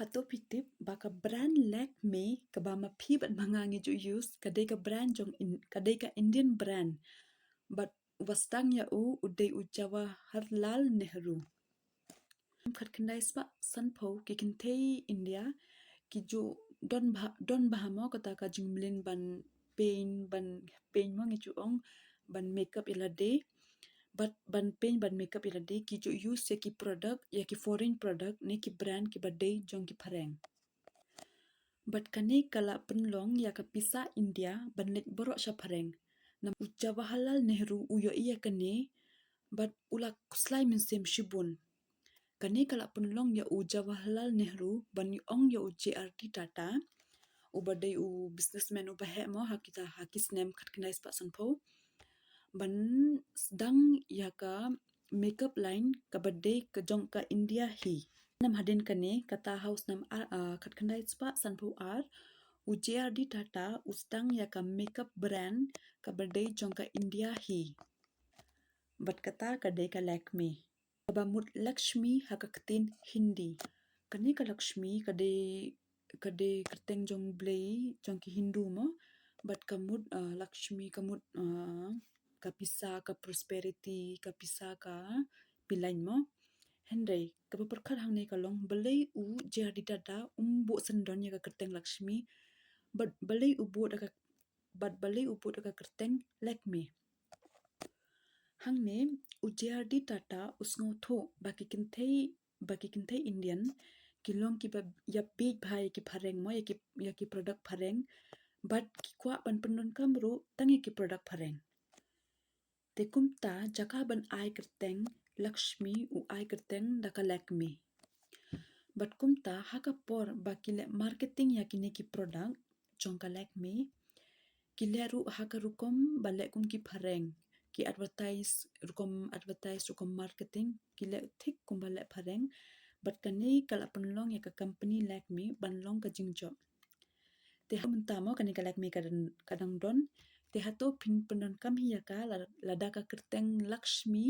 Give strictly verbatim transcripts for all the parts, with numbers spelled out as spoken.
Hato phi tip ba ka brand Lakme kaba ma phi bad ma nga ngi ju use ka dei ka brand jong in, ka dei ka Indian brand. Bad uba sdang ïa u u dei u Jawaharlal Nehru. Khatkhyndai spah sanphew ki kynthei India ki ju don bha, don bha mo kata ka jingmlien ban paint, ban paint mo ngi ju ong, ban makeup ïa lade. Bad ban paint ban makeup ïa lade ki ju use ïa ki product, ïa ki foreign product ne ki brand kiba dei jong ki phareng. Bad kane ka la pynlong ïa ka pisa India ban leit baroh sha phareng. Namar u Jawaharlal Nehru u ïohi ïa kane bad u la khuslai mynsiem shibun. Kane ka la pynlong ïa u Jawaharlal Nehru ban ong ïa u J R D Tata, uba dei u businessman uba heh mo ha kita, ha ki snem khatkhyndai spah sanphew, ban sdang ïa ka makeup line kaba dei ka jong ka India hi. Namar hadien kane, kata ha u snem ar, ah, khatkhyndai spah sanphew ar, u J R D Tata u sdang ïa ka makeup brand kaba dei jong ka India hi. Bad kata ka dei ka Lakme, kaba mut Lakshmi ha ka ktien Hindi. Kane ka Lakshmi ka dei, ka dei kyrteng jong u blei jong ki Hindu mo. Bad ka mut, ah, Lakshmi ka mut, ah, ka pisa, ka prosperity, ka pisa, ka pyllein mo. Hynrei kaba pyrkhat hangne ka long balei u J R D Tata um buh syndon ïa ka kyrteng Lakshmi. Bad balei u buh da ka, bad balei u buh da ka kyrteng Lakme. Hangne u J R D Tata u sngewthuh ba ki kynthei, ba ki kynthei Indian ki long kiba ïa bieit bha ïa ki phareng mo, ïa ki, ïa ki product phareng. Bad ki kwah ban pyndonkam ruh tang ïa ki product phareng. Te kumta jaka ban ai kyrteng Lakshmi u ai kyrteng da ka Lakme. Bad kumta ha ka por ba ki leh marketing ïa kine ki product jong ka Lakme, ki leh ruh ha ka rukom ba leh kum ki phareng, ki advertise rukom, advertise rukom marketing, ki leh thik kumba leh phareng. Bad kane ka la pynlong ïa ka company Lakme ban long ka jingjop. Te ha mynta mo kane ka Lakme ka dang, ka dang don. Te hato phin pyndonkam hi ïa ka la, lada ka kyrteng Lakshmi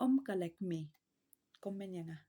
ym ka Lakme? Comment ïa nga.